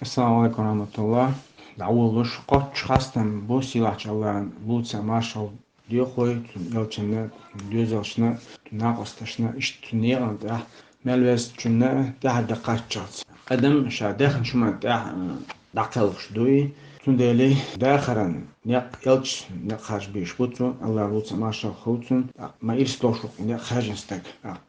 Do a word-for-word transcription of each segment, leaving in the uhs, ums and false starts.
Ассаламу алейкум ва рахматуллах. ДӀаволалуш кхоачаш хастам бу сийлахьчу Аллахьан, луца маршал дехой, цуьнан элчанна, доьзалшна, накъосташна, иштта цуьнан некъан тӀехь, мел везачунна тӀаьхьа дан кхаччалц. Адам ша дехначу хӀуманна тӀехь, а, дӀакхелхаш дуй. Цундела дахаран некъ, элча некъ харжа бийш бу цо, Аллахь луца маршал хуьлу цунна, ма ирс долуш ву некъ хаьржина стаг.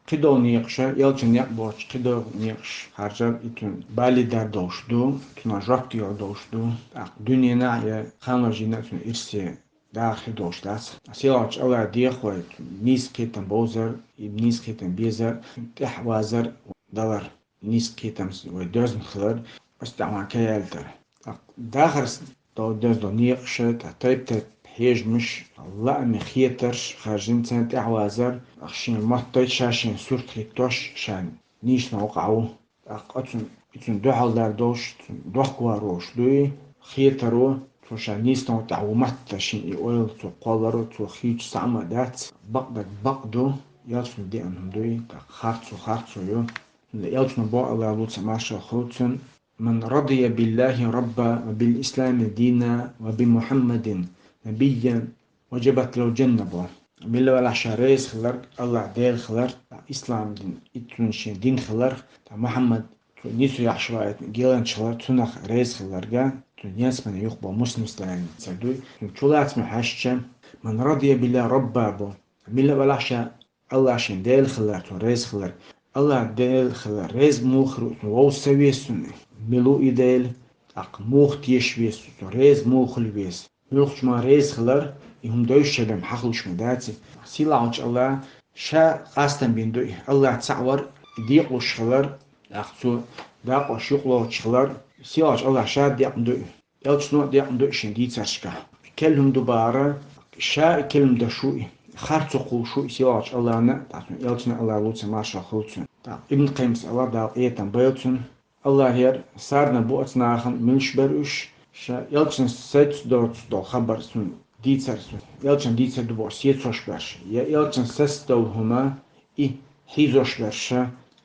Кхидолу некъаша, элчан некъ боцуш, кхидолу некъаш харжар и цуьнан балидар долуш ду, цунах жоп дийр долуш ду. ТӀаккха дуьненахь я кхана жина цуьнан ирсе дахар хир долуш дац. Сийлахьчу Аллахь дехой, нийса кхетам бовзар, и нийса кхетам безар, тӀаьхьавазар, далар, нийса кхетамца вай доьзна хилар, оцу тӀехь ван кхиялтар. ТӀаккха дахарца долу доьзна долу некъаша, тӀаккха тайп-тайпа хьежамаш, лааме хетарш харжина царна тӀаьхьавазар, тӀаккха шен маттайта ша шен сурт хӀиттош, ша нийсонан вукъа ву. ТӀаккха оцунна, и цуьнан дуьхьалдар долуш, цуьнан дохковар волуш дуй, хетаро, цо ша нийсонан вукъа тӀехь ву матта шен и ойла, цо кхолларо, цо хийцу схьа а ма дац, бакъдерг бакъ ду, элчано деана хӀума дуй, тӀаккха харцо харцо ю. Элчано боху, Аллахь луца маршал хуьлу цунна: «Ман радия биллахи рабба ва бил ислами дина ва би Мухаммадин набиян ваджабат лахул джанна», бо. Милла валахь ша реза хиларг, Аллахь Дела хилар, ислам дин, и цуьнан шен дин хилар, тӀаккха Мухаммад, цо нийсо яхьаш ваийтина геланча хилар, цунах реза хиларга, цуьнан ялсамане юха бо муслим стагана ца дуй. Цуьнан чулацаме хьаьжча, «Ман радия биллахи рабба», бо. Милла валахь ша Аллахь шен Дела хилар, цо реза хилар. Аллахь Дела хилар, реза муха хир ву, цунна вовза ца веза цунна? Мила ву и Дела? ТӀаккха муха теша веза цо, цунна реза муха хила веза? Муьлххачу хӀуманна реза хилар, и хӀума девзаш бен хьахуьлуш ма дац и. Сийлахьчу Аллахь ша къастам бина ду и. Аллахь цхьаъ вар, и декъалуш хилар, тӀаккха цо дакъош юкъалоцуш хилар, сийлахьчу Аллахь ша декъна ду и. Элчано а декъна ду и шен дийцаршкахь. Керла хӀума ду бахара, ша и керла хӀума деш ву и, харцо кхуллуш ву и сийлахьчу Аллахьна, тӀаккха цуьнан элчанна, Аллахь луца маршал хуьлу цунна. ТӀаккха Ибн Къаййима аьлла, Дала къинхетам бойла цунна: Аллахьера сардам бу оцу нахана, муьлш бара уьш, ша элчанан сецна доцуш долу хабар цунна дийцар цунна, элчанна дийцар ду бохуш сецош берш, я элчанан сецна долу хӀума и хьийзош берш,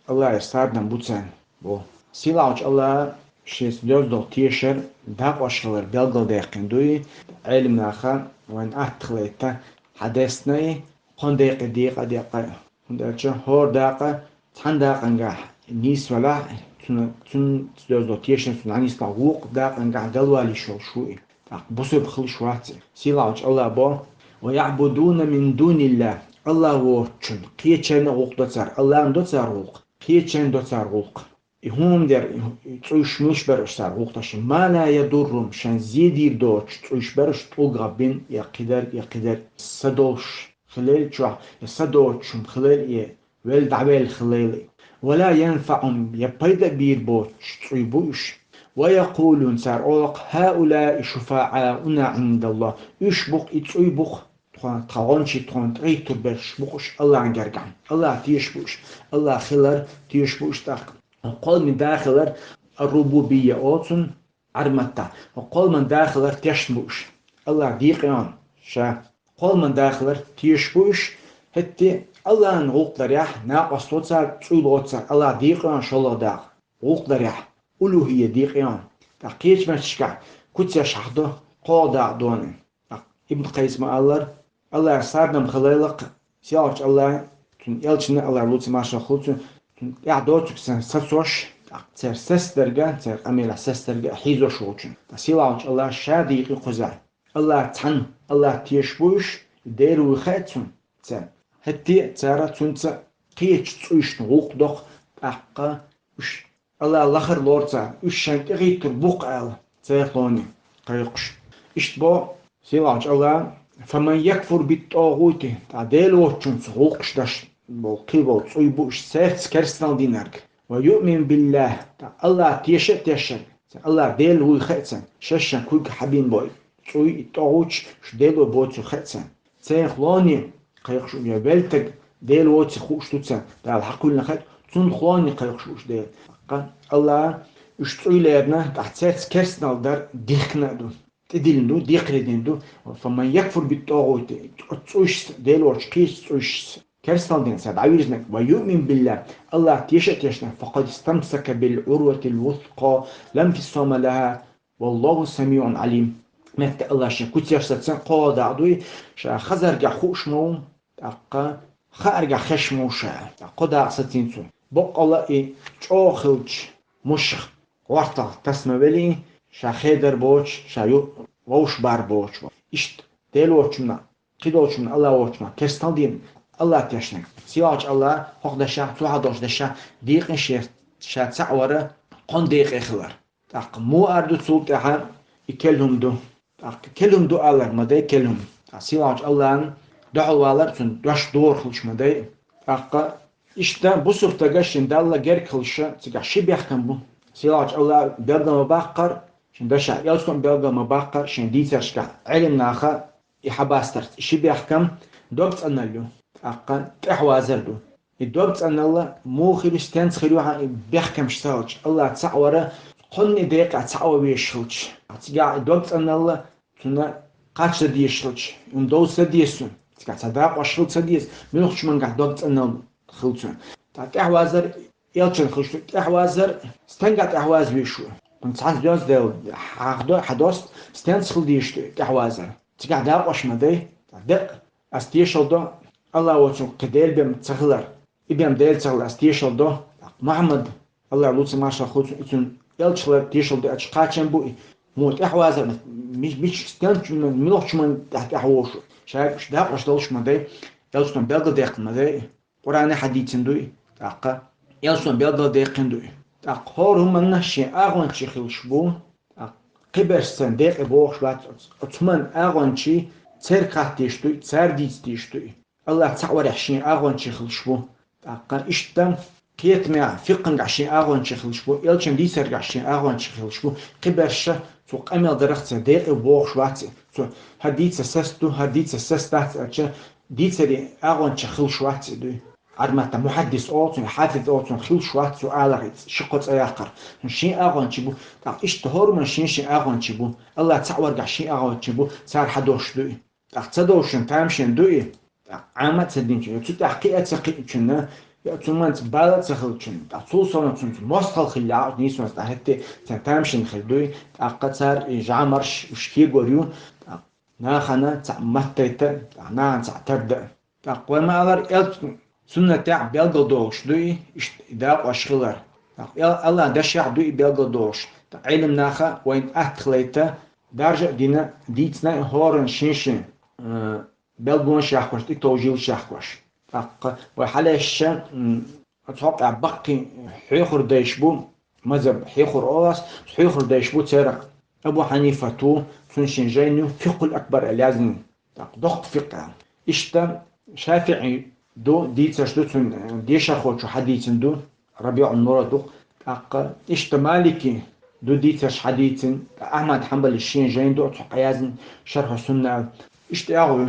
Аллахьера сардам бу царна, бо. Сийлахьчу Аллахь шеца доьзна долу тешар дакъош хилар билгалдаьккхина дуй, Ӏеламнаха вайна атта хилийта хьадесна и, кхо декъе декъа а декъа. ХӀунда аьлча хӀора дакъа цхьана дакъангахь нийса велахь, цуьнан, цуьнца доьзна долу тешар цуьнан нийса велахь, вукху дакъангахь галвала йиш йолуш ву и. ТӀаккха бусурба хилуш вац и. Сийлахьчу Аллахь бо: «Ва яъбудуна мин дуниллахь». Аллахь воцучун кхечарна а гӀуллакх до цара. Аллахьна до цара гӀуллакх, кхечарна до цара гӀуллакх. И хӀума дера, и цӀуйш муьлш бара уьш цара гӀуллакхаш? «Ма ла ядуррухум», шайна зе дийр доцуш цӀуйш бара уьш, тӀулгах бина, я кхидерг, я кхидерг са долуш хилийла чохь, я са доцуш хӀума хилийла, я велла дӀавелла хилийла. «Ва ла янфаъухум», я пайда а бийр боцуш цӀуй бу уьш. «Ва якъулун», цара олу: «ХӀаулаи шуфаъауна Ӏиндаллахь». Уьш бу-кх, и цӀуй бу-кх, тхо, тхан гӀончий, тхуна тӀехӀиттур берш бу-кх уьш Аллахьан гергахь. Аллахь тешаш бу уьш. Аллахь хилар тешаш бу уьш тӀаккха. Кхолламан да хилар, ар-рубубийя олу цунна Ӏаьрбийн маттахь. Кхолламан да хилар тешна бу уьш. Аллахь декъайо ша. Кхолламан да хилар тешаш бу уьш. ХӀетте Аллахьан гӀуллакх дарехь, накъост ло цара, цӀуй ло цара, Аллахь декъайо шолгӀа дакъа гӀуллакх дарехь, улухӀийя декъайо. ТӀаккха кхечу меттигашкахь куц еш хьахдо кхоалгӀа дакъа доне. ТӀаккха Ибн Къаййима ма-аллара: Аллахьера сардам хилийла-кх сийлахьчу Аллахьна, цуьнан элчанна, Аллахь луца маршал хуьлу цунна, цунна тӀехь доцург санна сацош, тӀаккха церан сецдерг, церан къамелехь сецдерг хьийзош волчунна. Ткъа сийлахьчу Аллахь ша дийкъи кхузахь. Аллахь цхьанна, Аллахь тешаш бу уьш, Дела вуй хаьа цунна, царна. ХӀетте а цара цуьнца кхечу цӀуйшна гӀуллакх до-кх, тӀаккха уьш Аллахь лахара лору цара, уьш шайна тӀехӀиттур бу-кх аьлла, церан лоне кхайкхуш. Иштта бо сийлахьчу Аллахь: «Фаман якфур бит-тӀагӀути», тӀаккха Дела воцучунца гӀуллакхаш деш болу кхин болу цӀуй бу уьш, цаьрца керстанал динарг. «Ва юъмин биллахь», тӀаккха Аллахь теша а тешнарг, церан Аллахь Дела вуй хаьа царна, шаьш шайн куьйгахь хьабина болу цӀуй, и тӀагӀуташ, уьш Дела вуй боцург хаьа царна. Церан лоне кхайкхуш, я велла стаг Дела воцург хууш ду царна, Дала хьакхоьллина хаьа, цунна лоне кхайкхуш бу уьш Дела. ТӀаккха Аллахь уьш цӀуй лерина, тӀаккха цаьрца керстанал дар дихкина а ду, тӀедиллина ду, декхарийлина ду. «Фаман якфур бит-тӀагӀути», оцу цӀуйшца, Дела воцучу кхечу цӀуйшца керстал дин, цар дӀавирзинарг, ва юъмин билла, Аллах теша а тешна, факъад истамсака бил урватил вусха, лам фиссама лаха, валлаху самиун алим. Метта Аллах шин куцеш сацан кхо дакъа дуй, ша хазаргахь хууш ма ву, тӀаккха хааргахь хеш ма ву ша. ТӀаккха кхо дакъа сацийна цо. Боккъала и чӀогӀа хилча, мушах гӀортал тасма вели, ша хедар боч, ша ю-, вовш бар боч. Иштта Дел вочунна, кхидолчунна, Аллах вочунна, керстал дин, Аллах тешнаг. Сийлахьчу Аллах хӀокху дашах, цу хьадолчу дашах дийкъина шен, ша цхьаъ вара, кхунна декъе хилар. ТӀаккха муха ар ду цул тӀаьхьа и келхӀум ду? ТӀаккха келхӀум ду алар ма дай, келхӀум. ТӀаккха сийлахьчу Аллахьан дуьхьал валар, цунна дош дора хилча ма дай. ТӀаккха иштта бусуртага шен Далла герга хилша, цигахь ши бехкам бу. Сийлахьчу Аллах белгал ма баккхар, шен дашах элчано белгал ма баккхар, шен дийцаршкахь Ӏелам наха и хьабастарца ши бехкам дог цӀанал ю, тӀаккха тӀаьхьавазар ду. И дог цӀаналла муха хир ю, стенца хир ю хьан и бехкамаш ца хилча, Аллах цхьаъ вара, кхунна и декъа цхьаъ ван веш хилча. Цигахь и дог цӀаналла цунна кхача ца дезаш хилча, ун дов ца деза цунна. Цигахь цхьа дакъош хила ца деза, муьлххачу мангахь дог цӀаналла хила цунна. ТӀаккха тӀаьхьавазар, элчан хилча, тӀаьхьавазар, стенга тӀаьхьаваза веш ву? Кхунна цхьацца доьзна дела, хьахдо, хьадост, стенца хила дезаш ду тӀаьхьавазар? Цигахь дакъош ма дай, декъ, ас тешал до, Аллах воцун кхин Дела бен ца хилар, и бен Дела ца хилар ас тешал до. Мухьаммад, Аллах луца маршал хуьлу цунна, и цунна элча хилар тешал до аьлча кхачам бу и. Муха тӀаьхьавазар, ми-, мича стенчунна, муьлххачунна тӀаьхьа тӀаьхьавозуш? Шайга уьш дакъош долуш ма дай, элчано белгалдаьккхина ма дай. Къуръане хьадийцина ду и, тӀаккха элчано белгалдаьккхина ду и. ТӀаккха хӀора хӀуманна шен агӀончий хилаш бу, тӀаккха кхиберш царна декъе бохуш вац оцу. Оцу хӀуманна агӀончий цаьрга хатта дезаш ду и, цара дийца дезаш ду и. Аллах цхьаъ варехь шен агӀончий хилаш бу. ТӀаккха иштта кхетамехь, фикъхангахь шен агӀончий хилаш бу, элчан дийцаргахь шен агӀончий хилаш бу, кхиберша цу къамел дарах царна декъе бохуш вац и. Цу хӀара дийцар саста ду, хӀара дийцар саста дац аьлча, дийцаре агӀончий хилаш вац и дуй. Ӏармата мухьаддис олу цунна, хьафиз олу цунна хилаш вац цу алархьица, ши-кхо цӀа яккхар. Шен агӀончий бу, тӀаккха иштта хӀора хӀуманна шен-шен агӀончий бу, Аллах цхьаъ варгахь шен агӀончий бу, цара хьадош ду и. ТӀаккха ца довшина тамашийна ду и, тӀаккха Ӏама а ца динчу, я цу тӀехь кхиа а ца кхиъначунна, я цу хӀуманца бала а ца хилчунна, тӀаккха цул совнаха цунца мостагӀалла хилла а нийсонца дӀахӀитте, царна тамашийна хир ду и, тӀаккха цара и жӀамарш уьш кегор ю, тӀаккха нахана цхьаъ маттайта, тӀаккха нахана цхьаъ тарда. ТӀаккха вай ма-аллара, элчан суннатехь белгалдолуш ду и, иштта и дакъош хилар. ТӀаккха эл-, Аллахьан дашехь ду и белгалдолуш. ТӀаккха Ӏелам наха вайна атта хилайта, даржа а дина, дийцина а хӀоранна шен-шен, а, белгалонаш яхкош, и товжилаш яхкош. ТӀаккха вай хьалаьшша, м, оцу хьокъехь баккхий хьоьхур дайш бу, мазхӀаб хьоьхур олу ас, хьоьхур дайш бу церан Абу Хьанифат ву, цуьнан шен жайна ю Фикъхул Акбар аьлла яздина. ТӀаккха доккха фикъхӀ. Иштта ШафиӀи ду, дийцарш ду, цуьнан, э, дешархочо хьадийцина ду, РабиӀун Мурад ву. ТӀаккха иштта Малики ду, дийцарш хьадийцина, Ахьмад Хьанбали шен жайна ду, оцу хьокъехь яздина Шархьу Сунна аьлла. Иштта агӀо ю.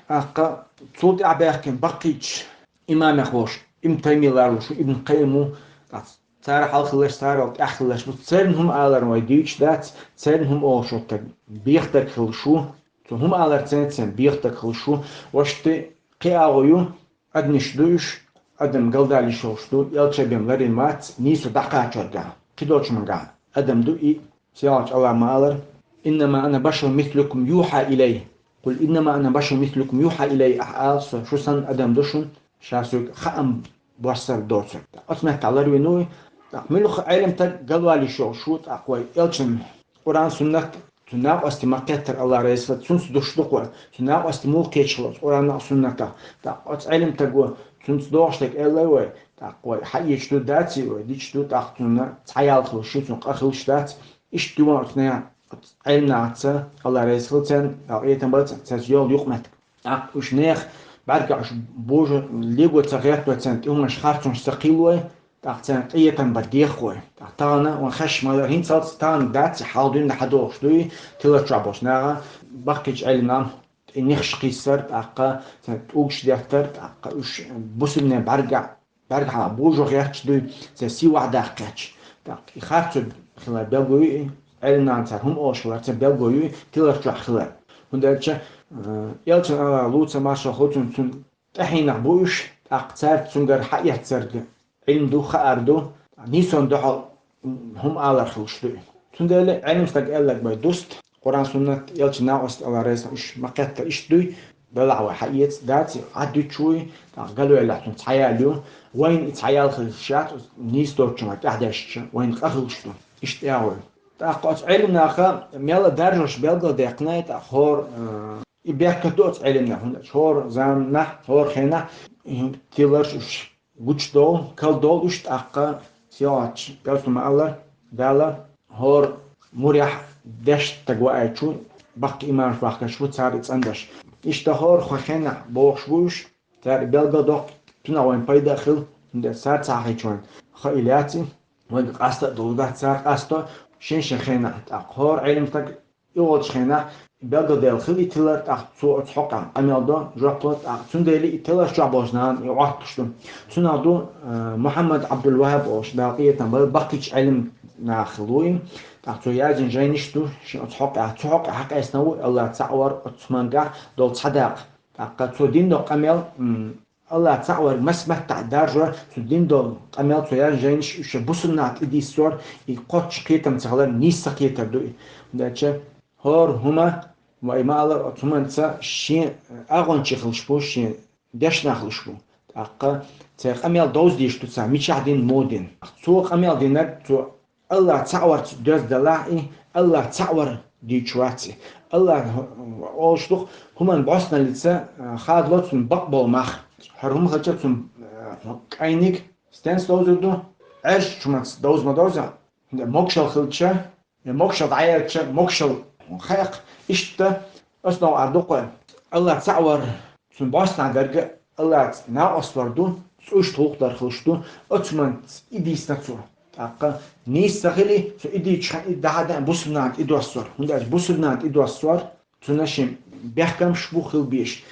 ТӀаккха цул тӀаьхьа баьхкина баккхийчу имамех волуш, Ибн Таймия ларлуш ву, Ибн Къаййим ву, тӀаккха цара хьалха хилларш, царал тӀаьхьа хилларш бу. Церан хӀума аларна вай дуьйцуш дац, церан хӀума олуш оттаг бехдарг хилуш ву. Цу хӀума аларца церан бехдарг хилуш ву. Вашти кхин агӀо ю, адамаш ду уьш, адам галдалийш йолуш ду, элча бен ларина вац, нийсо дӀакхачоргахь, кхидолчу мангахь адам ду и, сийлахьчу Аллах ма-аллара: «Иннама ана башарун мислукум юхьа илай». «Къул иннама ана башарун мислукум юхьа илай», ахьа ала, со шу санна адам ду шуна, ша соьга хаам боссар доцург. Оцу меттехь ларвина ву и, тӀаккха муьлхха Ӏелам стаг галвалийш йолуш ву, тӀаккха вай элчан Къуръан, суннат, цуьнан накъостий ма-кхеттара, Аллах реза хилла, цуьнца душ ду-кх вай, цуьнан накъостий муха кхеташ хилла оцу Къуръанах а, суннатах. ТӀаккха оцу Ӏелам стаго цуьнца догӀуш дерг аьллай вай, тӀаккха вай хьаийцаш ду, даций вай, дича ду, тӀаккха цунна цхьа ял хилуш ю, цунна къа хилуш дац. Иштта ю ван оцу нехан, оцу Ӏелам нахаца, Аллах реза хилла царна, Дала къинхетам бойла царна, цаьрца йолу юкъаметтиг. ТӀаккха уьш нехан бӀаьргахь уьш божа лего ца гӀерта вай, царна тӀе хӀуманаш, харцонаш ца кхийлла вай, тӀаккха царна къинхетам бан деха вай. ТӀаккха тахана ван хезаш ма-дарра, хӀинццалц тахана дац, хьалха дуьйна дӀахьадогӀуш ду и, тилар чохь болчу наха баккхийчу Ӏелам наха тӀе нехаш кхиссар, тӀаккха царна тӀулгаш деттар, тӀаккха уьш бусалбанийн бӀаьргахь бӀаьргахьа божо гӀерташ дуй, церан сий ваха даккхетча. ТӀаккха и харцо хилар белго ю и, Ӏелам нахана цара хӀума олуш хилар церан белго ю и, тилар чохь хилар. ХӀунда аьлча, э, элчан Аллах луца маршалла хуьлу цунна, цуьнан тӀаьхьенах бу уьш, тӀаккха цаьрца цуьнгара хьаэццарг Ӏилма ду, хаар ду, нийсонна дуьхьал хӀума алар хилуш ду. Цундела Ӏилма стаг аьлларг бай дуста, Къуръан, суннат, элчан накъост, Алла реза, уьш ма кхетта, иштта дуй, белахь вай хьаэца, даций, Ӏад дуьтуш вуй, тӀаккха галвеллехь цунца цхьа ял ю, вайна и цхьа ял хилча шац, нийса доцучунга тӀаьхьадешча, вайна къа хилуш ду. Иштта эгӀуй. ТӀаккха оцу Ӏилмнаха мел а даржош белгалдаьккхинай, тӀаккха хӀора, э, и беркат ду оцу Ӏилмнах, хӀунда аьлча хӀора заманахь, хӀора хенахь, э, тиларш уьш гучудолу, калдолу уьш, тӀаккха сийлахьчу Элчано ма-аллара, Дала хӀора мурехь дешна стаг ваийтина ву, баккхий имамаш бахкаш бу, цара и цӀандеш. Иштта хӀора хенахь бохуш бу уьш, цара и белгалдоккху, цунах вайн пайда а хила, хӀунда аьлча цара ца хьахийча вайн хаа лаьцна, вайга къаста а долу дац цара къасто, шен-шен хенахь, тӀаккха хӀора Ӏилма стаг и волчу хенахь белгалдаьлла хила и тилар, тӀаккха цо оцу хьокъехь къамел до, жоп ло, тӀаккха цундела и тиларш чохь болчу нахана и Ӏоттуш ду. Цунах ду, э, Мухьаммад Ӏабдул-ВахӀаб олуш, Дала къинхетам бойла, баккхийчу Ӏилманах хилла ву и. ТӀаккха цо яздина жайнаш ду, шен оцу хьокъехь, цу хьокъехь хьакъаьстина ву, Алла цхьаъ вар, оцу хӀуманга долу цхьа дакъа. ТӀаккха цо дина долу къамел, м, Алла цхьаъ варг мас-маттахь даржо, цо дина долу къамел, цо яздина жайнаш, уьш бусурнахь тӀедиссор, и кхоччуш кхетам ца хилар, нийса ца кхетар ду и. ХӀунда аьлча хӀора хӀума, вай ма-аллара, оцу хӀуманца шен агӀончий хилуш бу, шен дешна хилуш бу. ТӀаккха церан къамел довза дезаш ду цара, мичахь дина, муха дина. Цо къамел динарг, цо Алла цхьаъ варца доьзна делахь и, Алла цхьаъ вар дуьйцуш вац и. Алла олуш ду-кх, хӀуманна бӀостаналлица, а, хадало цунна бакъболу мах. ХӀара хӀума хилча цунна, а, кӀайниг стенца довзур ду? Ӏаьржачу хӀуманца довза ма довза? Могушалла хилча, я могушалла дӀаяьлча, могушалла хаьа-кх. Иштта, ас новкъа ду-кх вай. Алла цхьаъ вар, цунна бӀостанехь дерг а Аллаца накъост вар ду, цӀушта гӀуллакх дар хилуш ду, оцу хӀуманца и дийцина цо. ТӀаккха нийса ца хили, цо и дийцча, и дахьа а даьӀна бусурнахьа тӀедоссор. ХӀунда аьлча бусурнахьа тӀедоссор, цунна шен бехкамаш бу хила безаш.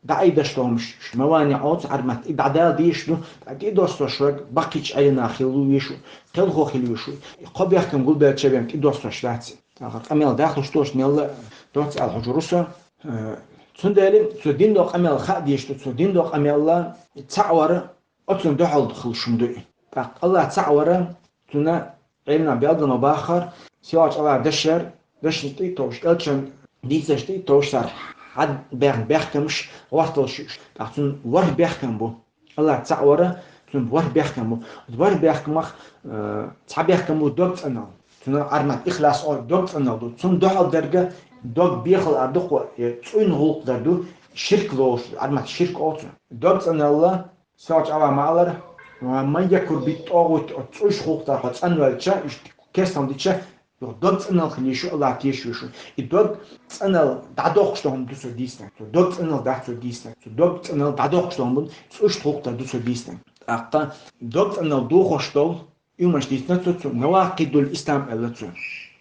ДӀаийдаш долу хӀумаш, мавани оцу Ӏармат, и дӀадала дезаш ду, тӀаккха тӀедоссош верг баккхийчу Ӏилманах хила везаш ву, кхелхо хила везаш ву. И кхо бехкам гулбелча вен тӀедоссош дац. ТӀаккха къамел дахлуш долуш мелла доцца аьлла хьожур ву со. Э, цундела цо дина долу къамел хаа дезаш ду, цо дина долу къамел цхьаъ вар, оцунна дуьхьал хилуш хӀума ду и. ТӀаккха Алла цхьаъ вар, цунна Ӏилманах белгал ма баххара, сийлахьчу Аллах дешар, дешна тӀе а товш, элчан дийцарш тӀе а товш, цара хьабаьхна бехкамаш гӀорталуш ю уьш. ТӀаккха цунна ворхӀ бехкам бу. Алла цхьаъ вар, цунна ворхӀ бехкам бу. Оцу ворхӀ бехкамах, э, цхьа бехкам бу дог цӀаналла. Цунах Ӏармат ихлас олу, дог цӀаналла ду. Цунна дуьхьал дерг дог бехал ар ду-кх, э, цӀуйна гӀуллакх дар ду, ширк лоруш, Ӏармат ширк олу цунах. Дог цӀаналла, сийлахьчу Аллах ма-аллара: «Ва ман якфур бит-тӀагӀут», оцу цӀушта гӀуллакх дар хьо цӀанвелча, иштта кестам дича, юха дог цӀаналла хила езаш ву, Аллах теша везаш ву. И дог цӀаналла дӀадоккхуш долу хӀума ду цо дийцинарг. Цо дог цӀаналла дац цо дийцинарг. Цо дог цӀаналла дӀадоккхуш долу хӀума ду, цӀушта гӀуллакх дар ду цо дийцинарг. ТӀаккха дог цӀаналла дохош долу, и хӀуманаш дийцина цо, цо навакъидул ислам аьлла цо.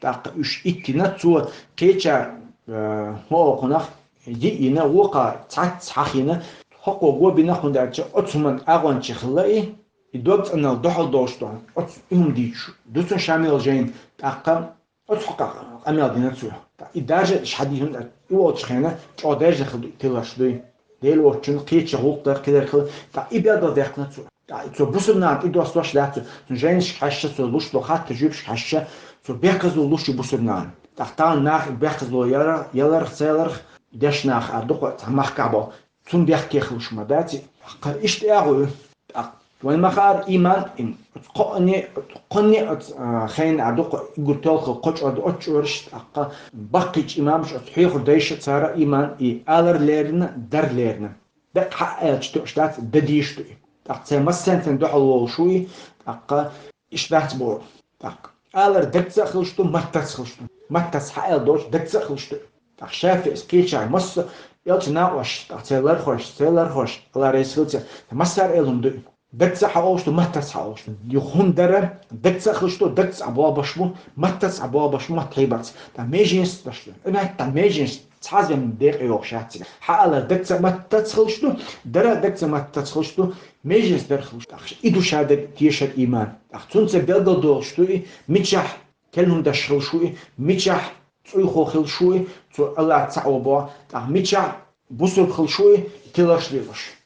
ТӀаккха уьш иттина цо, кхечара, э, хӀокхунах йиъ йина, вукхара цхьацца хьахийна, хӀокхо го бина, хӀунда аьлча оцу хӀуманна агӀончий хилла и, и дог цӀаналла дуьхьал долуш долу, оцу и хӀума дийцуш ду цо ша мел жайна, тӀаккха оцу хьокъехь къамел дина цо. ТӀаккха и даржа а иш хьадийцина, и волчу хенахь чӀогӀа даьржина хила ду и тиларш дуй. Дела воцчунна кхечу гӀуллакх дар, кхидерг хила, тӀаккха и белгал даьккхина цо. ТӀаккха цо бусурнахьа тӀедоссош дац цо. Цуьнан жайнашка хьаьжча, цо луш долу хаттарш, жоьпашка хьаьжча, цо бехказло луш ю бусурнахьана. ТӀаккха тахана нах и бехказло ялар-, яларх, церарх, дешна нах ар ду-кх цхьа махкахь болу. Цунна бехке хилуш ма дац и. ТӀаккха иштта агӀо ю. ТӀаккха вайн ма-хаара, ийман, ин, оцу кхоъне, кхунне оцу, а, хенахь ду-кх, и гур тоьлху кхо чӀор ду, оцу чӀораш, тӀаккха баккхийчу имамаш, оцу хьехар дайша цара ийман, и алар лерина, дар лерина. Дакъа хьа аьлча тоьуш дац, дан дезаш ду и. ТӀаккха церан массарна дуьхьал волуш ву и, тӀаккха иштта дац боху. ТӀаккха алар дагца а хилуш ду, маттаца а хилуш ду. Маттаца хьааьлла доцуш дагца а хилуш ду. ТӀаккха ШафиӀис, кхечара, масса элчан накъош, тӀаккха церан лархош, церан лархош, Алла реза хила церан, массара аьлла хӀума ду и. Дагца а хьаолуш ду, маттаца а хьаолуш ду. Юха хӀума дара, дагца а хилуш ду, дагца а болх беш бу, маттаца а болх беш бу, мотт хьебарца. ТӀаккха меженас даш ду. Амма тӀаккха меженас цхьа а зен декъе йогӀуш яц. Хьаалар дагца а, маттаца а хилуш ду, дара дагца а, маттаца а хилуш ду, меженас дар хилуш ду. ТӀаккха и ду шадерг тешар, ийман. ТӀаккха цунца белгалдолуш ду и, мичахь кхин хӀума даш хилуш ву и, мичахь цӀуйхо хилуш ву и, цо Аллах цхьаъ ву боху, тӀаккха мичахь бусург хилуш ву и, тиларш лелош.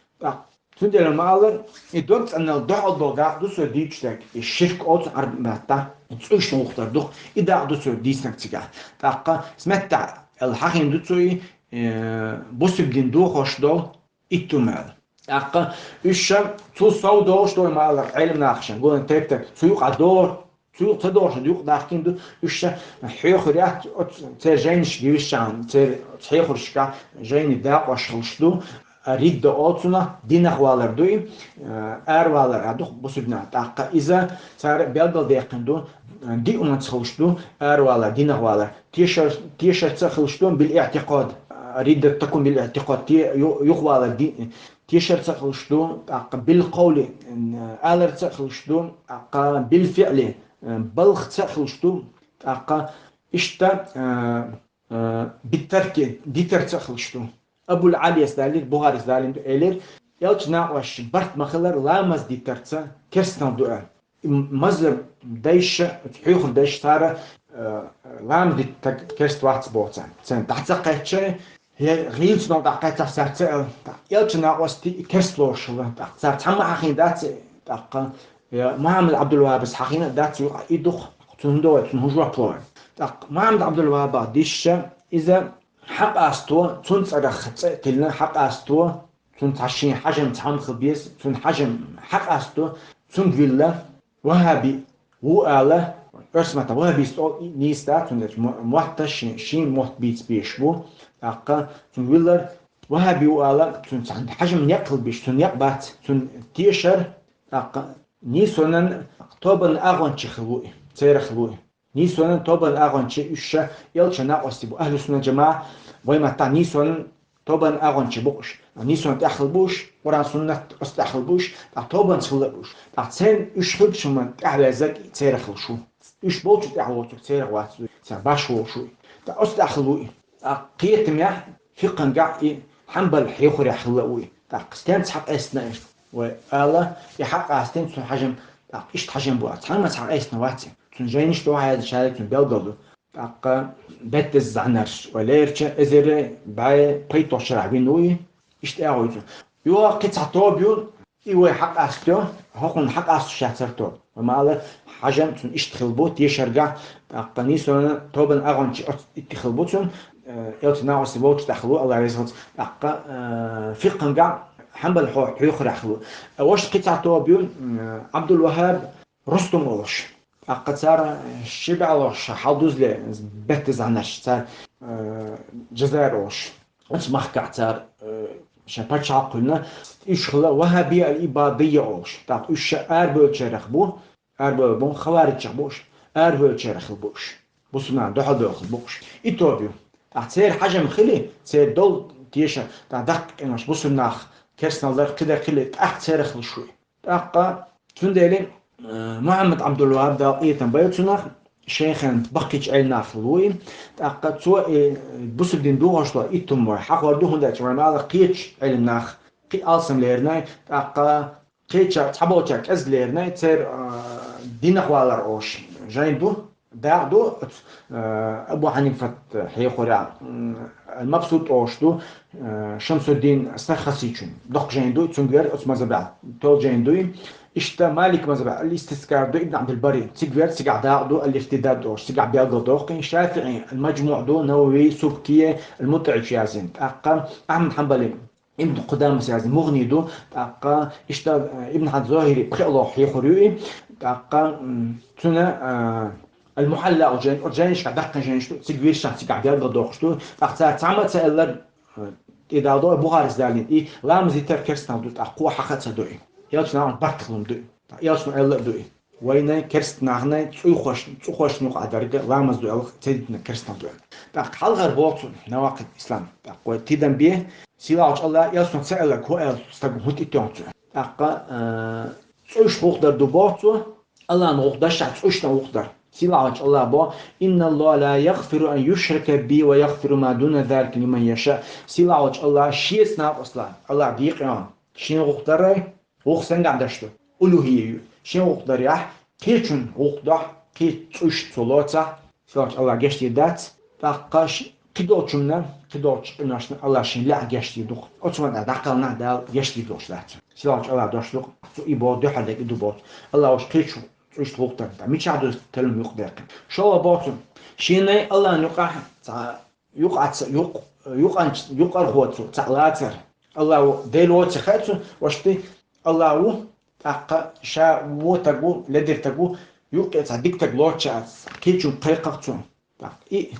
Цундела ма аллара, и дог цӀанал духьал долу дакъа ду цо дийцуш дерг, и ширк олу цу Ӏарбийн маттахь, и цӀушна гӀуллакх дар ду, и дакъа ду цо дийцинарг цигахь. ТӀаккха сметта аьлла хьахийна ду цо и, э, бусург дин дохош долу иттум аьлла. ТӀаккха уьш ша цул сов долуш долу ма аллара Ӏелам нахашна, гулан тайп-тайпа, цу юкъа догӀур, цу юкъа ца догӀуш юкъа дахкийна ду, уьш ша хьоьхур яц, оцу церан жайнаш гившчахьана, церан оцу хьехаршка жайни дакъош хилаш ду, а, ридда олу цунах, динах валар ду и, а, аравалар а ду бусург динах. ТӀаккха иза цара белгалдаьккхина ду, а, диъ хӀуманца хилаш ду, аравалар, динах валар. Тешар-, тешарца а хилаш ду, бил-иътикъад, а, ридда такун бил-иътикъад, те-, ю-, юхавалар ди-, тешарца а хилаш ду, тӀаккха бил-къовли, м, аларца а хилаш ду, тӀаккха бил-фиъли, м, балхаца а хилаш ду, тӀаккха иштта, а, а, бит-тарки, дитарца а хилаш ду. Абул-Ӏалияс далийра, Бухарис далийна ду, элира, элча накъош барт ма хилар ламаз дитарца керстанал ду аьлла. И маза дайша, хьоьхур дайша цара, а, ламаз дита стаг керст вац боху царна. Царна дӀа ца кхаьчча, я гӀийла цунах дӀакхаьчча цара ца аьлла, тӀаккха элча накъостий керст лоруш хилла. ТӀаккха цара цхьамма хьахийна дац, тӀаккха, я Мухьаммад Ӏабдул-ВахӀабас хьахийна дац, юкъа и дукха, цунна хӀун до вай, цунна хӀун жоп ло вай. ТӀаккха Мухьаммад Ӏабдул-ВахӀаба дийшча, иза хьакъасто, цунна цӀарах цӀе а тиллина, хьакъасто, цунна цхьа шен хьажам цхьамма хила беза, цунна хьажам хьакъасто, цунга вилла, ваххаби ву ала, оьрсматахь ваххабист олу нийса дац, цундела мо-, мотт шен, шен мотт бийца безаш бу. ТӀаккха цунга виллар, ваххаби ву ала, цунна цхьа хьажам некъ хила безаш, цунна некъ бац, цунна тешар, тӀаккха нийсонан тобанан агӀончий хила ву и, церах хила ву и. Нийсонан тобанан агӀончий уьш ша элча накъостий бу. Ахьлу-сунна-вал-жамаӀа, вай маттахь нийсонан тобанан агӀончий бу уьш. Нийсонан тӀехь хила бу уьш, Къуръан-суннат оцу тӀехь хила бу уьш, тӀаккха тобанца хила бу уьш. ТӀаккха церан уьш хилча хӀуманна тӀаьхьаваьззарг церах хила шу. Уьш болчу тӀехь воцург церах вац, церан баш волуш ву и. ТӀаккха оцу тӀехь хила ву и. ТӀаккха кхетамехь, фикъхангахь и Хьанбал хьехарехь хила ву и. ТӀаккха стенца хьакъаьстина иштта? Вай ала, и хьакъастина цунна хьажам, тӀаккха иштта хьажам бу аьлла. Цхьамма хьакъаьстина вац и. Цунна жайнаш тӀехь яздина шадерг цунна белгал ду. ТӀаккха беттаза зӀанарш вай лерча эзар бӀе пхийтталгӀачу шарахь вина ву и, иштта агӀо ю цунна. Юха кхин цхьа тоба ю, и вай хьакъасто, хӀокхунна хьакъастуш яцара тоба. Вай ма ала, хьажам цунна иштта хила бу, тешаргахь, тӀаккха нийсонан тобанан агӀончий оцу иттех хила бу цунна, э, элча накъостий волчу тӀехь хила ву, АллахӀ реза хилча, тӀаккха, э, фикъхангахь Хьанбал хьо-, хьоьхарехь хила ву. Э, ваша кхин цхьа тоба ю, м, Ӏабдул-ВаххӀаб Рустум олуш. ТӀаккха цара ши бӀе лош хьалдузле беттаза зӀанарш цара, э, Джазайр олуш. Оцу махкахь цара, э, шайн пачхьалкх кхоьллина, уьш хила ваххабия ал-ибадия олуш. ТӀаккха уьш ша арабевллачарах бу, арабевлла бу, хавариджех бу уьш, арабевллачарах хила бу уьш. Бусурнана дуьхьал бевлла хила бу уьш. И тоба ю. ТӀаккха церан хьажам хили, церан долу теша, тӀаккха даккха къинош бусурнах керстанал дар, кхидар хили, тӀаккха церах хила шу. ТӀаккха цундела, э, Мухьаммад Ӏабдул-ВаххӀаб, Дала къинхетам бойла цунах, шайхан баккхийчу Ӏелам нахах хила ву и. ТӀаккха цо, э, бусург дин дохош долу иттум вай хьахор ду, хӀунда аьлча вай ма ала кхечу Ӏелам наха кхин алсам леринай, тӀаккха кхеча цхьаболчара кӀезиг леринай, церан, э, динах валар олуш жайна ду. Дакъа ду оцу, э, Абу Хьанифат хьехарехь, м, Ал-Мабсут олуш ду, э, Шамсуддин Сархасичун. Доккха жайна ду, цуьнга вер оцу мазхабехь, тоьлла жайна ду и. Иштта Малик мазхабехь Ал-Истизкар ду, Ибн Ӏабдул-Барри, цига вер, цигахь дакъа ду, Ал-Иртидад олуш, цигахь белгал доккхий. ШафиӀи, Ал-Маджмуъ ду, Навави, Субки, Ал-МутӀи чу яздина. ТӀаккха Ахьмад Хьанбали, Ибн Къудамас яздина МугӀни ду, тӀаккха иштта, э, Ибн Хьаджар Зохири пхоьалгӀа хьехар ю и, тӀаккха, м, цуьнан, э, Ал-Мухьалла олу жайн, оцу жайнашкахь даккхийчу жайнаш ду, цига виршахь, цигахь белгал доккхуш ду, тӀаккха цара цхьамма а ца аьллара, э, и Дала до, Бухарис далийна, и ламаз дитар керстанал ду, тӀаккха кхо хьаха а ца до и. Элча накъост барт хилла ду и. ТӀаккха элчано аьлла а ду и. Вайнай керст нахнай цӀухош-, цӀухошна юкъа дерг ламаз ду аьлла, ца дитинарг керстанал ду аьлла. ТӀаккха хьалхара боху цо, навакъид ислам. ТӀаккха вай тидам бе, сийлахьчу АллахӀа элчано ца аьлларг хӀун аьлла стага, хӀун тӀетоьхна цо. ТӀаккха, а, цӀуш гӀуллакх дар ду боху цо, АллахӀан гӀуллакх даршехь цӀушна гӀуллакх дар. Сийлахьчу АллахӀа боху: «Инна Аллаха ла ягъфиру ан юшрака бихи ва ягъфиру ма дуна залика лиман яша». Сийлахьчу АллахӀа шеца накъосталла, АллахӀ декъа йогӀу, шен гӀуллакх дарай, гӀуллакх сангахь даш ду, улухӀия ю. Шен гӀуллакх дарехь, кхечун гӀуллакх дохь, кхечу цӀуш цо лоцахь, сийлахьчу АллахӀа гечдийр дац. ТӀаккха ш-, Кхидолчунна, кхидолчу къиношна Аллах шен лаьа гечдийр ду-кх. Оцу ван тӀехь дӀакхалнахь Дала гечдийр долуш дац. Сийлахьчу Аллах дош ду-кх, цу и боху дуьхьал дерг и ду боцу. Аллах уьш кхечу цӀуьшта гӀуллакх дара. Мичахь ду теллам юкъадаьккхина? ШолгӀа боцу. Шен Аллахьан юкъахь цхьа юкъаца, юкъ-, юкъанч-, юкъархочо цхьаъ лацар. Аллаху Дела воций хаьа цунна, вашти Аллах ву, тӀаккха ша вон стаг ву, ледара стаг ву, юккъе цхьа дика стаг лоцуш а, кхечуьнга кхайкхах цунна. ТӀаккха и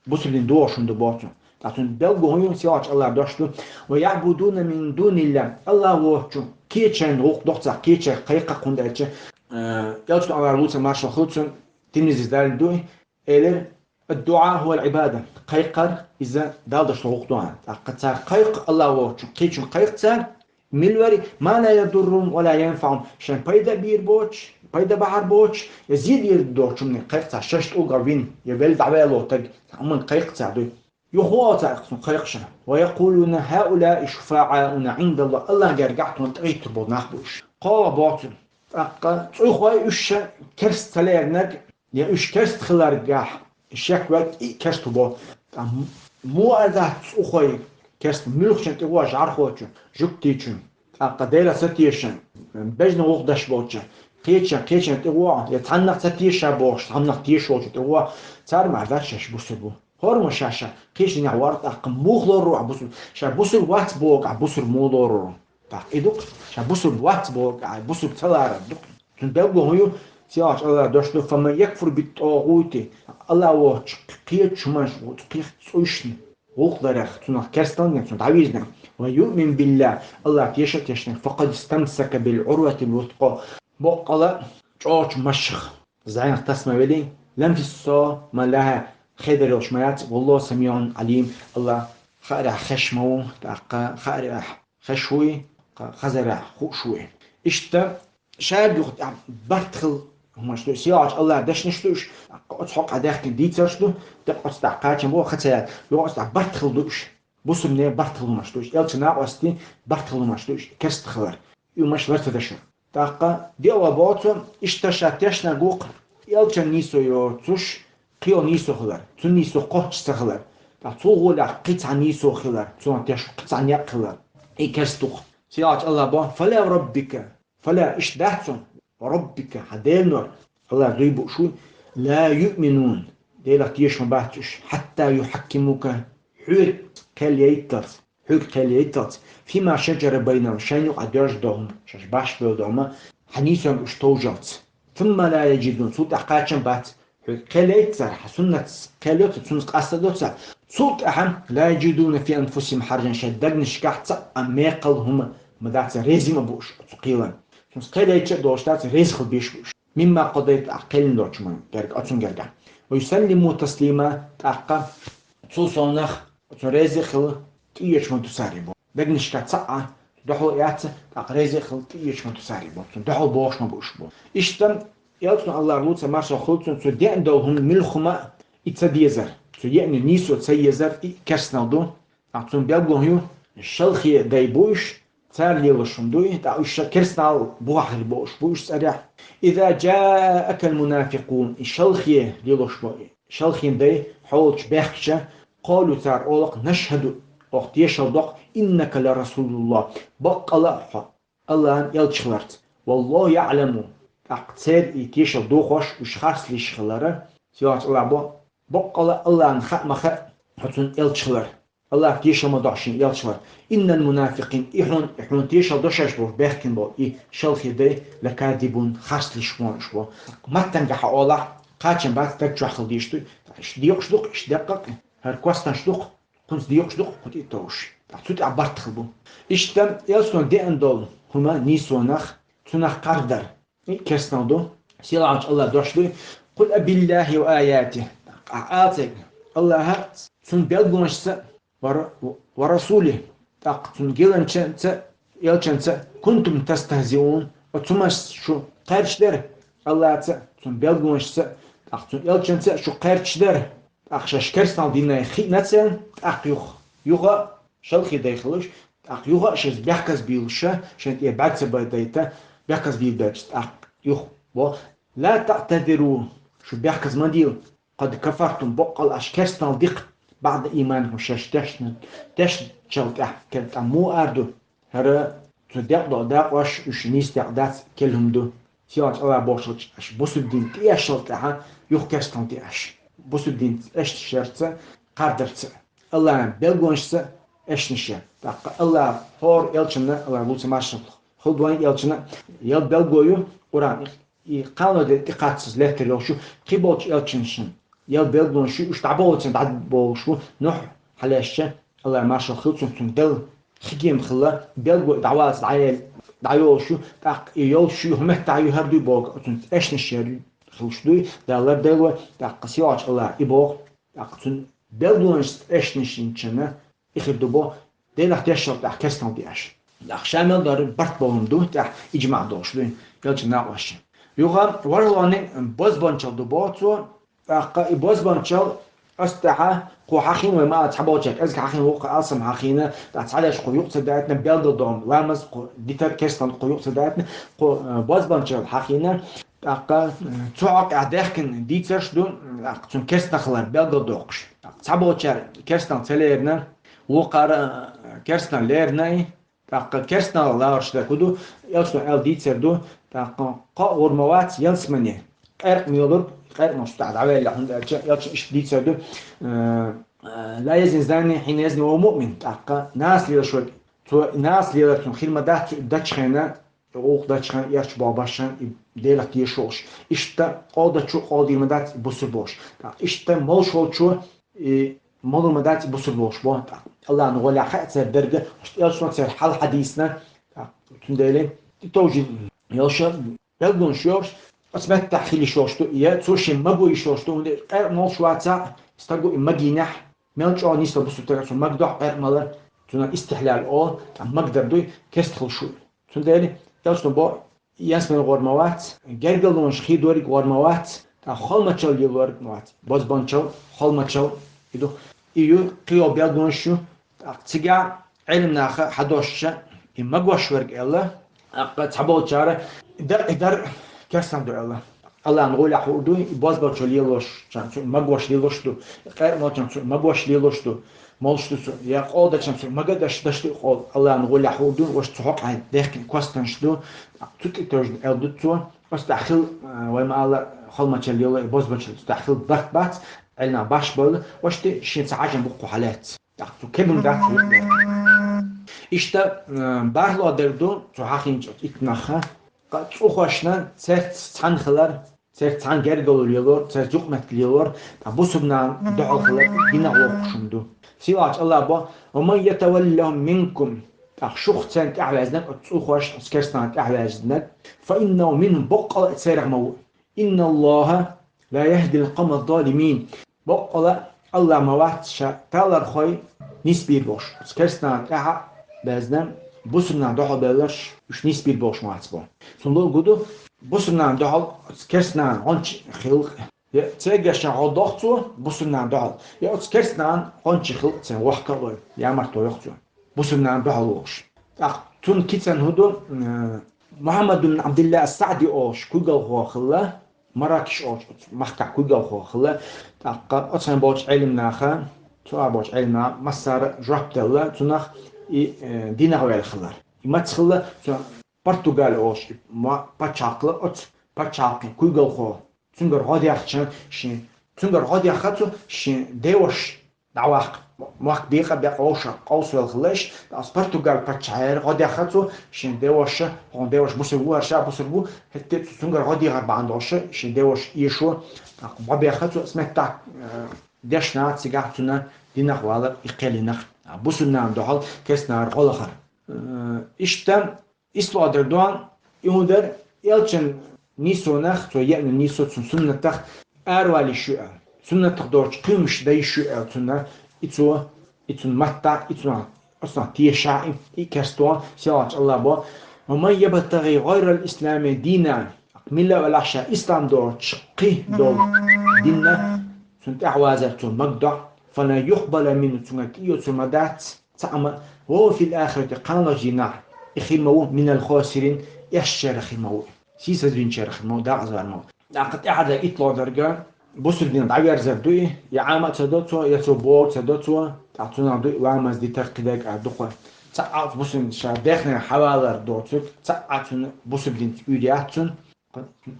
бусулба дин дохуш хӀума ду боцу. ТӀаккха цуьнан билгало хӀун ю, сийлахьчу Аллах дош ду: «Ва яъбудуна мин дунилла». Аллах воцучу кхечеран гӀуллакх доху цхьа, кхечеран кхайкхах хӀунда аьлча, э, элчано Аллах луца маршалла хуьлу цунна, Тирмизис далийна ду и, элира: «Ад-дуа хӀуа аль-Ӏибада». Кхайкхар иза Далла дашна гӀуллакх ду аьлла. ТӀаккха цара кхайкх Аллах воцучу, кхечуьнга кхайкх цара, мила вари, «ма ла ядуррухум ва ла янфаӀухум», шайн пайда а бийр боцуш, пайда бахьар боцуш, я зе дийр доцучу хӀуманна кхайкх цара, шаьш тӀулгах вина, я велла дӀавало стаг, цхьа хӀуманна кхайкх цара ду. Юха хӀун олу цара цунна кхайкхича? «Ва якъулуна хӀаулаи шуфаӀауна Ӏиндаллах», Аллахьан гергахь тхуна тӀехӀиттар болу нах бу уьш. КхоалгӀа боцу. ТӀаккха цӀуйхой уьш ша керста ца леринарг, я уьш керста хиларгахь шек верг и керста ву бо. Ткъа муха а дац цӀуйхой керста, муьлххачун тӀе ву, жӀархочун, жуьгтичун, тӀаккха Делах ца тешан, бежна гӀуллакх деш болчу, кхечан, кхечан тӀе ву, я цхьаннах ца теша бохуш, цхьаннах теша волчу тӀе ву, цара ма дац шаьш бусург бу. ХӀора ма ша-ша кхечанехь вара, тӀаккха муха лорур ву ахь бусург? Ша бусург вац боху ахь бусург муха лорур ву? ТӀаккха и ду-кх, ша бусург вац боху ахь бусург ца ларар ду-кх. Цуьнан билгало хӀун ю? Сийлахьчу Аллах дош ду: «Фаман якфур бит-тӀагӀути», Аллах воцучу кхечу хӀуманаш, кхечу цӀуйшна гӀуллакх дарах, цунах керстанал дина, цунах дӀавирзина, «ва юъмин биллахӀ», Аллах теша а тешна, «факъад истамсака бил-Ӏурватил-вускъа», боккъала чӀогӀачу машах зӀенах тасма велий, «ла нфисама лахӀа», хедар йолуш ма яц, «валлахӀу самиӀун Ӏалим», Аллах хаарехь хезаш ма ву, тӀаккха хаарехь хезаш вуй, кха-, хазарехь хууш вуй. Иштта, шайга юха тӀехь барт хилла хӀуманаш ду, сийлахьчу Аллах дешнаш ду уьш, тӀаккха оцу хьокъехь даьхкина дийцарш ду, тӀаккха оцу тӀехь кхачам боху, ха ца яц, юха оцу тӀехь барт хилла ду уьш. Бусурне барт хилла хӀуманаш ду уьш, элчан накъостий барт хилла хӀуманаш ду уьш, керста хилар. И хӀуманаш лар ца дашар. ТӀаккха диъалгӀа боцу, иштта ша тешнарг ву-кх, элчан нийсо йоцуш, кхин йолу нийсо хилар, цуьнан нийсо кхоччуш ца хилар. ТӀаккха цул гӀолехь кхин цхьа нийсо хилар, цунах тешна кхин цхьа некъ хилар. И керста ву-кх. Сийлахьчу Аллах боху: «Фала ва раббика», фала, иштта дац цунах, «ва раббика», хьан Деланор, Аллах дуй бууш вуй, «ла юъминун», Делах теша ма бац уьш, «хьатта юхьаккимука», хьоьга кхел яйтталц, хьоьга кхел яйтталц, «фима шаджара байнахум», шайна юкъахь доьжна долу хӀума, шаьш баш бевлла долу хӀума, хьан нийсонга уьш товжалц. «Сумма ла яджидун», цул тӀаьхьа кхачам бац, хьоьга кхел яйта цара, хьан суннатца кхел йо цара, цунца къастадо цара, цул тӀаьхьа «ла яджидуна фи анфусихим хьаржан», шайн дегнашкахь цхьа а мекхал хӀума ма дац, реза ма бу уьш оцу кхелан. Цунца кхел яйта а долуш дац, реза хила безаш бу уьш. «Мимма къадайта», ахь кхелина долчу хӀуман герга, оцун гергахь. «Ва юсаллиму таслима», тӀаккха цул совнах оцунна реза а хила, тӀеэцаш ма ду цара и боху. Дегнашкахь цхьа а дуьхьал а яц, тӀаккха реза а хила, тӀеэцаш ма ду цара и боху. Цунна дуьхьал бохуш ма бу уьш боху. Иштта, элчано, Аллах луца маршалла хуьлда цунна, цо деана долу хӀума муьлха хӀума и ца дезар, цо еана нийсо ца езар, и керстанал ду. Ахь цунна билгало ю, шалхе дай бу уьш, цара лелош хӀума дуй, тӀаккха уьш ша керстанал бухахь хир бохуш бу уьш цӀарехь. «Иза джаакал мунафикъун», и шалхе лелош бо, шалхин дай хьолчу бехкача, «къалу», цара олу-кх: «Нашхаду», оха тешал доккху, «иннака ла расулуллах», баккъала а хьо Аллахьан элча хиларца. «Валлаху яъламу», тӀаккха церан и тешал дохош уьш харцлуьйш хилар, сийлахьчу Аллах бо, баккъала Аллахьан хаа ма хаьа хьо цуьнан элча хилар. Аллах тешал ма дохьу шен элча хилар. «Иннал мунафикъин», и хьуна, и хьуна тешал до шаьш бохуш бехкина болу и шалхе дай, «лакадибун», харцлуьйш бу уьш бо. Маттанга хьан олахь, кхачам бац, даг чохь хила дезаш ду, иштта декъаш ду-кх, иштта деккъа-кх, хӀара костанаш ду-кх, кхунца декъаш ду-кх, кхунца и товш. ТӀаккха цу тӀехь барт хила бу. Иштта, элчано деана долу хӀума нийсонах, цунах кхардар. И керстанал ду. Сийлахьчу Аллах дош дуй: «Къул абиллахи ва аятихи». Ахь ала цаьрга: Аллахьа, цуьнан билгалонашца а, ва ра-, ва расулихи, тӀаккха цуьнан гиланчаьнца а, элчанца а, «кунтум тастахзиун», оцу хӀуманца шу кхаьрдаш дара, Аллахьца а, цуьнан билгалонашца а, тӀаккха цуьнан элчанца а шу кхаьрдаш дара. ТӀаккха шаьш керстанал дина хиъна царна, тӀаккха юха, юха а шалхе дай хилуш, тӀаккха юха а шаьш бехказбийлуш, шайна тӀера бӀаьрг ца бадайта, бехказбийла баьлча, тӀаккха юха бо: «Ла таътазиру», шу бехказ ма дийла, «къад кафартум», баккъала аша керстанал ди-кх, بعد إيمانكم, шаьш тешна, тешначул тӀехьа, кер тӀа муха ара ду? ХӀара цу декъа дакъош уьш нийса декъа дац, керла хӀума ду. Сийлахьчу Аллахьа бохуш волчу аша бусург дин тӀеэшначул тӀаьхьа юха керстанал тӀеэш. Бусург дин эшнаш ярца, кхардарца, Аллахьан белгалонашца эшнаш яр. ТӀаккха Аллахьа хӀора элчанна, Аллахьа луца маршалла хуьлда вайн элчанна, ял белгало ю Къуръан, и кхана де тӀекхаччалц лаьттар йолуш ю, кхин болчу элчанашна ял белгалонаш ю, уьш дӀаболлучунна дӀаболуш бу, Нухь хьалаьцча, Аллахьа маршалла хуьлда цунна, цунна делла хӀекхетам хилла, белгало дӀаваллалц дӀаяьлла, дӀайолуш ю, тӀаккха и йолуш ю, хӀун меттехь ю, хӀара дуй боху, оцунца эшнаш яр хуьлуш дуй, Дала лардойла вай, тӀаккха сийлахьчу Аллахьа и боху, тӀаккха цуьнан белгалонашца эшнаш йинчунна и хир ду боху, Делах тешначул тӀаьхьа керстанал тӀеэш. ТӀаккха ша мел дара барт бохург ду, тӀехь иджмаъ долуш дуй, элчан накъосташна. Юха важа лони бозбуанчалла ду боху цо, тӀаккха и бозбуанчалла, оцу тӀаьхьа кху хьахийна, вай ма аллара, цхьаболчара кӀезиг хьахийна, вукху алсам хьахийна, тӀаккха цхьадерш кху юкъа ца даийтина, белгал догӀу ламаз, кху дитар, керстанал кху юкъа ца даийтина, кху, э, бозбуанчалла хьахийна, тӀаккха, э, цу хьокъехь даьхкина дийцарш ду, тӀаккха цуьнан керстанал хилар белгал доккхуш. ТӀаккха цхьаболчара керстанал ца лерина, вукхара, э, керстанал лерина и, тӀаккха керстанал ларарш дерг хӀун ду, элчано аьлла дийцар ду, тӀаккха кхоъ гӀур ма вац ялсамане, къаьркъа ма йолург, къаьркъа ма йолуш тӀехь дӀаваьлла хӀунда аьлча, элчано иштта дийцар ду, э, э, لا يزني الزاني حين يزني وهو مؤمن, тӀаккха наса лелаш верг, цо наса лелар цунна хир ма дац, цу и дечу хенахь, и гӀуллакх дечу хенахь, эрча боху башхана, и Делах тешаш волуш. Иштта къола дечо къола дийр ма дац, и бусург волуш. ТӀаккха иштта молуш волчо и молур ма дац, и бусург волуш боху. ТӀаккха Аллахьан гӀолехь хаьа церан дерг, иштта элчано церан хьал хьадийцина. ТӀаккха цундела и товжий йолуш, белгалонаш йолуш, оцу меттехь хила йиш йолуш ду, я цо шен маго йиш йолуш ду, хӀунда аьлча къаьркъа молуш вацахь, стага и магийнехь, мел чӀогӀа нийса бусург стага цо магадохь къаьркъа малар, цунах истихьлал олу, тӀаккха магадар дуй, керста хила шу. Цундела элчано боху, ялсамане гӀур ма вац, гергарлонаш хедориг гӀур ма вац, тӀаккха холмачалла лелориг ма вац, бозбуанчалла, холмачалла и ду. И ю, кхин йолу белгалонаш ю, тӀаккха цигахь Ӏеламнаха хьадош, и магош верг аьлла, тӀаккха цхьаболчара дакъа и дар керстанал ду аьлла. Аллахьан гӀолехь хуур ду, и бозбуанчалла лелошчарна цу магош лелош ду, къаьркъа молчарна цу магош лелош ду, молуш ду цу, я къола дечарна цу магадаш даш ду къола. Аллахьан гӀолехь хуур ду, ваша цу хьокъехь даьхкина костанаш ду, цу тӀе тевжина аьлла ду цо, оцу тӀехь хила, а, вай ма аллара, холмачалла лело, и бозбуанчалла цу тӀехь хила барт бац, Ӏеламнаха башха бевлла, ваша тӀе шен ца хьажам бу кху хьалаьцна. ТӀаккха цу кегам дац хӀума. Иштта, а, бархӀалгӀа дерг ду, цу хьахийначу иттанах, ткъа цӀухошна цаьрца цхьаьна хилар, цаьрца цхьаьна гергарло лелор, цаьрца юкъаметтиг лелор, ткъа бусург нахана дуьхьал хилар динах воккхуш хӀума ду. Сийлахьчу Аллахьа боху: ومن يتولهم منكم, тӀаккха шух царна тӀаьхьаваьзнарг, оцу цӀухошна, оцу керстанашна тӀаьхьаваьзнарг, فإنه منهم, боккъала а церах ма ву. إن الله لا يهدي القوم الظالمين. Боккъала а Аллахь ма вац ша талархой нисбийр болуш. Оцу керстанашна тӀаьхьа а баьзна, бусург нахана дуьхьал бевлларш уьш нисбийр болуш ма вац боху. Цуьнан луъург ду, бусург нахана дуьхьал оцу керстанашна гӀончий хилла, я цаьргашна гӀо доху цо бусург нахана дуьхьал, я оцу керстанашна гӀончий хилла церан вахка а лой, ямартло йоху цо, бусург нахана дуьхьал волуш. ТӀаккха цунна кицанна хӀун ду, м, Мухьаммад ибн Ӏабдилла ас-СаӀди олуш куьйгалхо хилла, Маракеш олучу оцу махкахь куьйгалхо хилла, тӀаккха оцу хенахь болчу Ӏеламнаха, цу а болчу Ӏеламнаха массара а жоп делла цунах, и, э, динах ваьлла хилар. И маца хилла, цу Португали олуш и ма-, пачхьалкх хилла, оцу пачхьалкхийн куьйгалхо, цуьнгара гӀо дехча шен, цуьнгара гӀо дехха цо шен деваша дӀаваккха, мохк бекъа а бекъа вовшах къовсавелла хилла иштта, ткъа оцу Португал паччахьера гӀо дехха цо шен деваша, хьуна деваша бусург ву, хӀара ша бусург ву, хӀетте а цо цуьнгара гӀо дехар бахьана долуш шен деваша эшо, тӀаккха бӀо бехха цо, оцу меттехь, э, дешна цигахь цуьнан динах валар и кхел йинарх, а, бусург нахана дуьхьал керстанашна гӀо лахар. Э, иштта исло дер дон, и хӀун дара, элчан нийсонах, цо еана нийсо цуьнан суннатах аравала йиш ю аьлла. Суннатах доцучу кхуьймаш дан йиш ю аьлла цунна, и цо, и цуьнан маттахь, и цунах, оцунах тешахь, и, и керстон, сийлахьчу Аллахьа боху: ومن يبتغ غير الإسلام دينا, милла а валахь ша ислам доцуш кхин долу динна, цунна тӀаьхьавазар цо магадохь, فلن يقبل منه, цуьнгара тӀеоьцур ма дац. Цхьаъ ма, وهو في الآخرة, кхана дийнахь, и хир ма ву, من الخاسرين, эшначарах хир ма ву, сийсазвинчарах хир ма ву, декъаза вер ма ву. ТӀаккха тӀаьхьа итт ло дерг, бусулба дин дӀаверзар ду и, я Ӏама ца до цо, я цо боху ца до цо, тӀаккха цунах ду и ламаз дитар кхидерг а дукха. ЦаӀ а бусулба ша дехнера хьавалар доцург, цаӀ а цунна бусулба динца уьйр яц цунна.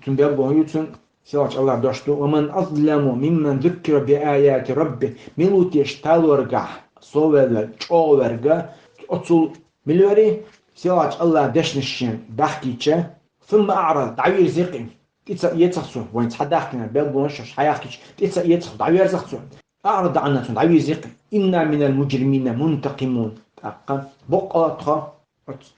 Цун белгало ю цун, сийлахьчу Аллах дош ду: «Ва ман азламу мимман зуккира би аяти рабби». Мила ву теша талоргахь соввелла чӀогӀа верга, оцул мила вари, сийлахьчу Аллах дешнаш шен баьхкийча, сумма аърада, дӀавийрза кхин. ТӀе ца эцахь цо, вайн цхьа дахкина белгало шоаш хьаяхкийча, тӀе ца эцахь, дӀаверзахь цо. Аърада Ӏанна, цунна дӀавийрза кхин. Инна минал муджримина мунтакъимун. ТӀаккха боккъала тхо оцу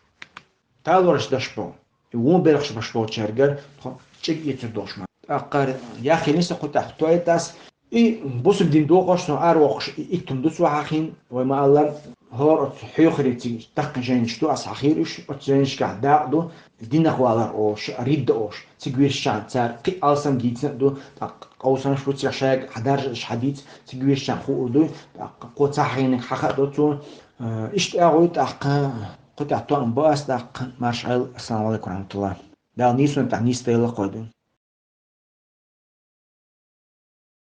талораш деш бу, и вон белхаш беш болчаьргара тхо чӀир эцар долуш ма. ТӀаккха яхъелира со кху тӀехь, тойтас, и бусулба дин дохош, со аравоккхуш, и иттум ду цо хьахийна, вай ма-аллара, хӀора оцу хьоьхаре цига даккхий жайнаш ду, ас хьахийра уьш, оцу жайнашкахь дакъа ду, динах валар олуш, ридда олуш, цига вешчахьана цара кхин алсам дийцина а ду, тӀаккха къовсамаш бу цигахь шайга хьадаржадеш хьадийца, цига вешчахьана хуур дуй, тӀаккха кхо ца хьахийнарг хьаха а до цо, э, иштта агӀой тӀаккха, кху тӀехь тоам бо ас тӀаккха, марша Ӏойла, ассаламу Ӏалайкум ва рахьматуллахӀ. Дала нийсонан тӀехь нийса дайла кхой ду.